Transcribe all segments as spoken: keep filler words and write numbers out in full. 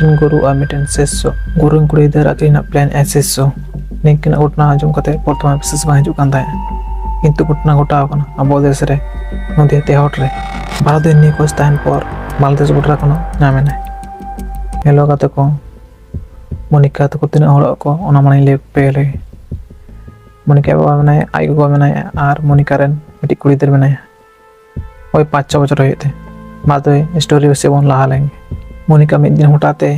ᱜᱩᱨᱩ ᱟᱨ ᱢᱤᱫᱴᱮᱱ ᱥᱤᱥᱥᱚ᱾ ᱜᱩᱨᱩ ᱨᱮᱱ ᱠᱩᱲᱤ ᱜᱤᱫᱽᱨᱟᱹ ᱟᱹᱠᱷᱨᱤᱧ ᱨᱮᱱᱟᱜ ᱯᱞᱮᱱ ᱮ ᱥᱤᱥᱥᱚ᱾ ᱱᱤᱝᱠᱟᱹᱱᱟᱜ ᱜᱷᱚᱴᱚᱱᱟ ᱟᱸᱡᱚᱢ ᱠᱟᱛᱮ ᱵᱚᱨᱛᱚᱢᱟᱱ ᱵᱤᱥᱥᱟᱹᱥ ᱵᱟᱝ ᱦᱤᱡᱩᱜ ᱠᱟᱱ ᱛᱟᱦᱮᱸᱫ᱾ ᱠᱤᱱᱛᱩ ᱜᱷᱚᱴᱚᱱᱟ ᱜᱷᱚᱴᱟᱣ ᱟᱠᱟᱱᱟ ᱟᱵᱚ ᱫᱮᱥ ᱨᱮ, ᱱᱚᱫᱤᱭᱟ ᱛᱮᱦᱚᱴ ᱨᱮ᱾ ᱵᱟᱨᱚ ᱫᱤᱱ ᱱᱤᱠᱷᱳᱡᱽ ᱛᱟᱦᱮᱱ ᱯᱚᱨ ᱵᱟᱝᱞᱟᱫᱮᱥ ᱵᱚᱰᱟᱨ ᱠᱷᱚᱱᱟᱜ ᱧᱟᱢ ᱮᱱᱟᱭ᱾ ᱦᱮᱞᱳ ᱜᱟᱛᱮ ᱠᱚ, ᱢᱚᱱᱤᱠᱟ ᱛᱟᱠᱚ ᱛᱤᱱᱟᱹᱜ ᱦᱚᱲᱚᱜ ᱟᱠᱚ, ᱚᱱᱟ ᱢᱟᱲᱟᱝ ᱤᱧ ᱞᱟᱹᱭ ᱯᱮ ᱞᱮᱜᱮ᱾ ᱢᱚᱱᱤᱠᱟ ᱟᱡ ᱵᱟᱵᱟ ᱢᱮᱱᱟᱭᱟ, ᱟᱡ ᱜᱚᱜᱚ ᱢᱮᱱᱟᱭᱟ, ᱟᱨ ᱢᱚᱱᱤᱠᱟ ᱨᱮᱱ ᱢᱤᱫᱴᱤᱡ ᱠᱩᱲᱤ ᱜᱤᱫᱟᱹᱨ ᱢᱮᱱᱟᱭᱟ᱾ ᱳᱭ ᱯᱟᱸᱪ ᱪᱷᱚ ᱵᱚᱪᱷᱚᱨ ᱦᱩᱭᱩᱜ ᱛᱮ᱾ ᱢᱟ ᱛᱚᱵᱮ story ᱥᱮᱫ ᱵᱚᱱ ᱞᱟᱦᱟ ᱞᱮᱱ ᱜᱮ᱾ ᱢᱚᱱᱤᱠᱟ ᱢᱤᱫ ᱫᱤᱱ ᱦᱚᱴᱟᱛ ᱮ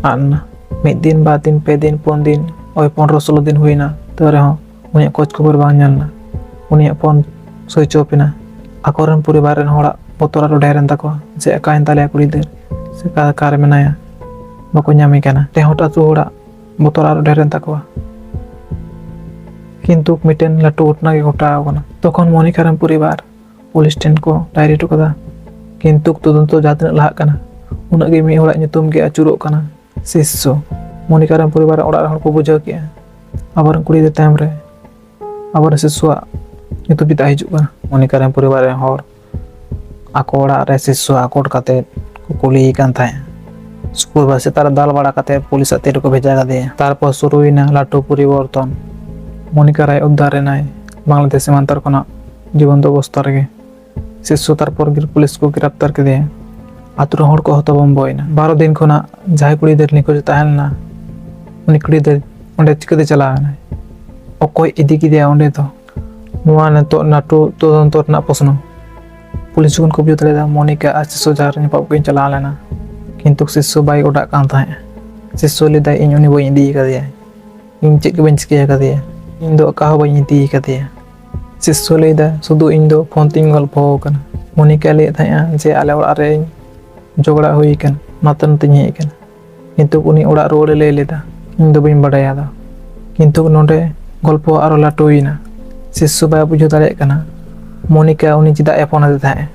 ᱟᱫ ᱮᱱᱟ᱾ ᱢᱤᱫ ᱫᱤᱱ, ᱵᱟᱨ ᱫᱤᱱ, ᱯᱮ ᱫᱤᱱ, ᱯᱩᱱ ᱫᱤᱱ, ᱳᱭ ᱯᱚᱱᱨᱚ ᱥᱳᱞᱳ ᱫᱤᱱ ᱦᱩᱭᱱᱟ, ᱛᱟᱹᱣ ᱨᱮᱦᱚᱸ ᱩᱱᱤᱭᱟᱜ ᱠᱷᱳᱡᱽ ᱠᱷᱚᱵᱚᱨ ᱵᱟᱝ ᱧᱮᱞ ᱮᱱᱟ᱾ ᱩᱱᱤᱭᱟᱜ ᱯᱷᱳᱱ switch off ᱮᱱᱟ᱾ ᱟᱠᱚᱨᱮᱱ ᱯᱚᱨᱤᱵᱟᱨ ᱨᱮᱱ ᱦᱚᱲᱟᱜ ᱵᱚᱛᱚᱨ ᱟᱨᱚ ᱰᱷᱮᱨ ᱮᱱ ᱛᱟᱠᱚᱣᱟ, ᱡᱮ ᱚᱠᱟᱭᱮᱱ ᱛᱟᱞᱮᱭᱟ ᱠᱩᱲᱤ ᱜᱤᱫᱟᱹᱨ, ᱥᱮ ᱚᱠᱟ, ᱚᱠᱟᱨᱮ ᱢᱮᱱᱟᱭᱟ, ᱵᱟᱠᱚ ᱧᱟᱢᱮ ᱠᱟᱱᱟ᱾ ᱛᱮᱦᱚᱴ ᱟᱹᱛᱩ ᱦᱚᱲᱟᱜ ᱵᱚᱛᱚᱨ ᱟᱨᱚ ᱰᱷᱮᱨ ᱮᱱ ᱛᱟᱠᱚᱣᱟ᱾ ᱠᱤᱱᱛᱩ ᱢᱤᱫᱴᱮᱱ ᱞᱟᱹᱴᱩ ᱜᱷᱚᱴᱚᱱᱟ ᱜᱮ ᱜᱷᱚᱴᱟᱣ ᱟᱠᱟᱱᱟ᱾ ᱛᱚᱠᱷᱚᱱ ᱢᱚᱱᱤᱠᱟ ᱨᱮᱱ ᱯᱚᱨᱤᱵᱟᱨ ᱯᱩᱞᱤᱥ ᱴᱷᱮᱱ ᱠᱚ ᱰᱟᱭᱨᱤ ᱦᱚᱴᱚ ᱠᱟᱫᱟ᱾ ᱠᱤᱱᱛᱩ ᱛᱚᱫᱚᱱᱛᱚ ᱡᱟᱦᱟᱸ ᱛᱤᱱᱟᱹᱜ ᱞᱟᱦᱟᱜ ᱠᱟᱱᱟ, ᱩᱱᱟᱹᱜ ᱜᱮ ᱢᱤᱫ ᱦᱚᱲᱟᱜ ᱧᱩᱛᱩᱢ ᱜᱮ ᱟᱹᱪᱩᱨᱚᱜ ᱠᱟᱱᱟ, ᱥᱤᱥᱥᱚ᱾ ᱢᱚᱱᱤᱠᱟ ᱨᱮᱱ ᱯᱚᱨᱤᱵᱟᱨ ᱨᱮᱱ ᱚᱲᱟᱜ ᱨᱮᱱ ᱦᱚᱲ ᱠᱚ ᱵᱩᱡᱷᱟᱹᱣ ᱠᱮᱜᱼᱟ, ᱟᱵᱚᱨᱮᱱ ᱠᱩᱲᱤ ᱜᱤᱫᱽᱨᱟᱹ ᱛᱟᱭᱚᱢ ᱨᱮ ᱟᱵᱚᱨᱮᱱ ᱥᱤᱥᱥᱚᱣᱟᱜ ᱧᱩᱛᱩᱢ ᱪᱮᱫᱟᱜ ᱦᱤᱡᱩᱜ ᱠᱟᱱᱟ᱾ ᱢᱚᱱᱤᱠᱟ ᱨᱮᱱ ᱯᱚᱨᱤᱵᱟᱨ ᱨᱮᱱ ᱦᱚᱲ ᱟᱠᱚ ᱚᱲᱟᱜ ᱨᱮ ᱥᱤᱥᱥᱚ ᱟᱠᱚᱴ ᱠᱟᱛᱮ ᱠᱚ ᱠᱩᱞᱤᱭᱮ ᱠᱟᱱ ᱛᱟᱦᱮᱸᱫ᱾ ᱥᱩᱠᱨᱵᱟᱨ ᱥᱮᱛᱟᱜ ᱨᱮ ᱫᱟᱞ ᱵᱟᱲᱟ ᱠᱟᱛᱮ ᱯᱩᱞᱤᱥ ᱟᱜ ᱛᱤ ᱨᱮᱠᱚ ᱵᱷᱮᱡᱟ ᱠᱟᱫᱮᱭᱟ᱾ ᱛᱟᱨᱯᱚᱨ ᱥᱩᱨᱩᱭᱮᱱᱟ ᱞᱟᱹᱴᱩ ᱯᱚᱨᱤᱵᱚᱨᱛᱚᱱ᱾ ᱢᱚᱱᱤᱠᱟ ᱨᱟᱭ ᱩᱫᱽᱫᱷᱟᱨ ᱮᱱᱟᱭ ᱵᱟᱝᱞᱟᱫᱮᱥ ᱥᱤᱢᱟᱱᱛᱚᱨ ᱠᱷᱚᱱᱟᱜ ᱡᱤᱵᱚᱱᱛᱚ ᱚᱵᱚᱥᱛᱟ ᱨᱮᱜᱮ᱾ ᱥᱤᱥᱥᱚ ᱛᱟᱨᱯᱚᱨ ᱜᱮ ᱯᱩᱞᱤᱥ ᱠᱚ ᱜᱨᱮᱯᱛᱟᱨ ᱠᱮᱫᱮᱭᱟ᱾ ᱟᱛᱳ ᱨᱮᱱ ᱦᱚᱲ ᱠᱚ ᱦᱚᱛᱚᱵᱚᱢᱵᱚ ᱮᱱᱟ᱾ ᱵᱟᱨᱚ ᱫᱤᱱ ᱠᱷᱚᱱᱟᱜ ᱡᱟᱦᱟᱸᱭ ᱠᱩᱲᱤ ᱜᱤᱫᱟᱹᱨ ᱱᱤᱠᱷᱳᱡ ᱮ ᱛᱟᱦᱮᱸ ᱞᱮᱱᱟ, ᱩᱱᱤ ᱠᱩᱲᱤ ᱜᱤᱫᱟᱹᱨ ᱚᱸᱰᱮ ᱪᱤᱠᱟᱹᱛᱮ ᱪᱟᱞᱟᱣ ᱮᱱᱟᱭ? ᱚᱠᱚᱭ ᱤᱫᱤ ᱠᱮᱫᱮᱭᱟ ᱚᱸᱰᱮ ᱫᱚ? ᱱᱚᱣᱟ ᱱᱤᱛᱚᱜ ᱞᱟᱹᱴᱩ ᱛᱚᱫᱚᱱᱛᱚ ᱨᱮᱱᱟᱜ ᱯᱨᱚᱥᱱᱚ᱾ ᱯᱩᱞᱤᱥ ᱡᱚᱠᱷᱚᱱ ᱠᱚ ᱵᱩᱡᱷᱟᱹᱣ ᱫᱟᱲᱮᱭᱟᱫᱟ ᱢᱚᱱᱤᱠᱟ ᱟᱨ ᱥᱤᱥᱥᱚ ᱡᱟᱦᱟᱸ ᱨᱮ ᱧᱟᱯᱟᱢ ᱠᱤᱱ ᱪᱟᱞᱟᱣ ᱞᱮᱱᱟ, ᱠᱤᱱᱛᱩ ᱥᱤᱥᱥᱚ ᱵᱟᱭ ᱚᱰᱟᱜ ᱠᱟᱱ ᱛᱟᱦᱮᱸᱫ᱾ ᱥᱤᱥᱥᱚ ᱞᱟᱹᱭᱫᱟᱭ, "ᱤᱧ ᱩᱱᱤ ᱵᱟᱹᱧ ᱤᱫᱤ ᱟᱠᱟᱫᱮᱭᱟ, ᱤᱧ ᱪᱮᱫ ᱜᱮ ᱵᱟᱹᱧ ᱪᱤᱠᱟᱹ ᱟᱠᱟᱫᱮᱭᱟ, ᱤᱧ ᱫᱚ ᱚᱠᱟ ᱦᱚᱸ ᱵᱟᱹᱧ ᱤᱫᱤ ᱟᱠᱟᱫᱮᱭᱟ᱾" ᱥᱤᱥᱥᱚ ᱞᱟᱹᱭᱫᱟ, "ᱥᱩᱫᱷᱩ ᱤᱧ ᱫᱚ ᱯᱷᱳᱱ ᱛᱤᱧ ᱜᱚᱞᱯᱷᱚ ᱟᱠᱟᱱᱟ᱾ ᱢᱚᱱᱤᱠᱟ ᱞᱟᱹᱭᱮᱫ ᱛᱟᱦᱮᱸᱜᱼᱟ ᱡᱮ ᱟᱞᱮ ᱚᱲᱟᱜ ᱨᱮ ᱡᱷᱚᱜᱽᱲᱟ ᱦᱩᱭ ᱟᱠᱟᱱᱟ, ᱚᱱᱟᱛᱮ ᱱᱚᱛᱮᱧ ᱦᱮᱡ ᱟᱠᱟᱱᱟ, ᱠᱤᱱᱛᱩ ᱩᱱᱤ ᱚᱲᱟᱜ ᱨᱩᱣᱟᱹᱲᱮ ᱞᱟᱹᱭ ᱞᱮᱫᱟ, ᱤᱧ ᱫᱚ ᱵᱟᱹᱧ ᱵᱟᱰᱟᱭᱟ ᱟᱫᱚ᱾" ᱠᱤᱱᱛᱩ ᱱᱚᱰᱮ ᱜᱚᱞᱯᱷᱚ ᱟᱨᱚ ᱞᱟᱹᱴᱩᱭᱮᱱᱟ᱾ ᱥᱤᱥᱥᱚ ᱵᱟᱭ ᱵᱩᱡᱷᱟᱹᱣ ᱫᱟᱲᱮᱭᱟᱜ ᱠᱟᱱᱟ ᱢᱚᱱᱤᱠᱟ ᱩᱱᱤ ᱪᱮᱫᱟᱜ ᱮ ᱯᱷᱳᱱ ᱟᱫᱮ ᱛᱟᱦᱮᱸᱫ,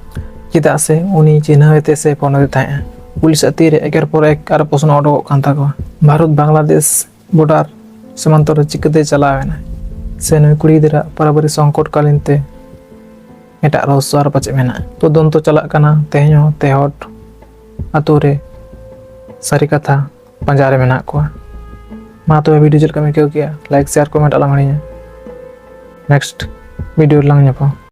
ᱪᱮᱫᱟᱜ ᱥᱮ ᱩᱱᱤ ᱪᱤᱱᱦᱟᱹᱣ ᱮᱛᱮ ᱥᱮ ᱯᱷᱳᱱ ᱟᱫᱮ ᱛᱟᱦᱮᱸᱫ᱾ ᱯᱩᱞᱤᱥ ᱟᱜ ᱛᱤᱨᱮ ᱮᱠᱮᱨ ᱯᱚᱨ ᱮᱠ ᱟᱨᱚ ᱯᱨᱚᱥᱱᱚ ᱚᱰᱚᱠᱚᱜ ᱠᱟᱱ ᱛᱟᱠᱚᱣᱟ, ᱵᱷᱟᱨᱚᱛ ᱵᱟᱝᱞᱟᱫᱮᱥ ᱵᱚᱰᱟᱨ ᱥᱤᱢᱟᱱᱛᱚ ᱨᱮ ᱪᱤᱠᱟᱹᱛᱮ ᱪᱟᱞᱟᱣ ᱮᱱᱟᱭ? ᱥᱮ ᱱᱩᱭ ᱠᱩᱲᱤ ᱜᱤᱫᱽᱨᱟᱹ ᱯᱟᱨᱤᱵᱟᱨᱤᱠ ᱥᱚᱝᱠᱚᱴ ᱠᱟᱞᱤᱱ ᱛᱮ ᱮᱴᱟᱜ ᱨᱚᱦᱚᱥᱥᱚ ᱟᱨ ᱯᱟᱪᱮᱫ ᱢᱮᱱᱟᱜᱼᱟ? ᱛᱚᱫᱚᱱᱛᱚ ᱪᱟᱞᱟᱜ ᱠᱟᱱᱟ᱾ ᱛᱮᱦᱮᱧ ᱦᱚᱸ ᱛᱮᱦᱚᱴ ᱟᱛᱳ ᱨᱮ ᱥᱟᱹᱨᱤ ᱠᱟᱛᱷᱟ ᱯᱟᱸᱡᱟ ᱨᱮ ᱢᱮᱱᱟᱜ ᱠᱚᱣᱟ᱾ ᱢᱟ ᱛᱚᱵᱮ video ᱪᱮᱫ ᱞᱮᱠᱟᱢ ᱟᱹᱭᱠᱟᱹᱣ ᱠᱮᱜᱼᱟ? Like, share, comment ᱟᱞᱚᱢ ᱦᱤᱲᱤᱧᱟ᱾ Next video ᱨᱮᱞᱟᱝ ᱧᱟᱯᱟᱢᱟ᱾